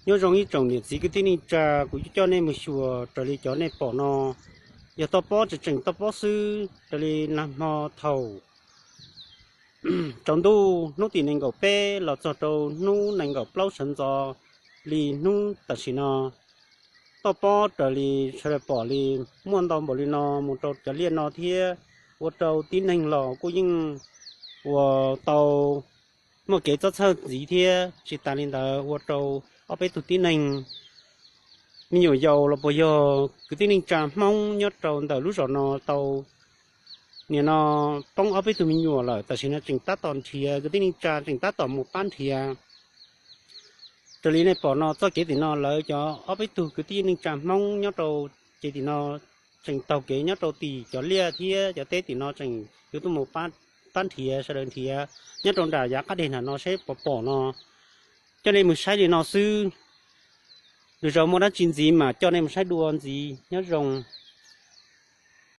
Nyob zoo ib tsoom niam txiv kwv tij neej tsa, kuv coj nej mus xyuas raws li cov nej pom no, yog toj pob tseem toj pob xwb. Raws li nag hmo thaum tsaus ntuj hnub tim nees nkaum peb los txog rau hnub nees nkaum plaub sawv ntxov li hnub tam sim no, toj pob raws li sawv daws pom li muaj ntau npaum li no mus rau cov liaj no thiab, ua rau tib neeg los kuj yeej ua tau muaj kev txob txhawj ntxiv thiab. Tsis tas li ntawd, ua rau ob peb tug tib neeg me nyuam yaus los puas yog kwv tij neej tsa Hmoob nyob rau ntawm lub zos no tau nim no poob ob peb tug me nyuam lawm. Tam sim no tseem tab tom nrhiav, kwv tij neej tsa tseem tab tom mus pab nrhiav. Raws li nej pom no, txoj kev tim no lawv cov ob peb tug kwv tij neej tsa Hmoob nyob rau ces tim no tseem taug kev nyob rau tim cov liaj thiab cov teb tim no tseem yuav tuaj mus pab nrhiav, sawv daws nrhiav nyob rau nram yav qab deg nram no seb puas pom no. Coj nej mus saib li no xwb, lwm zaus muaj dab tsi ntxiv mas coj nej mus saib dua ntxiv, nyob zoo.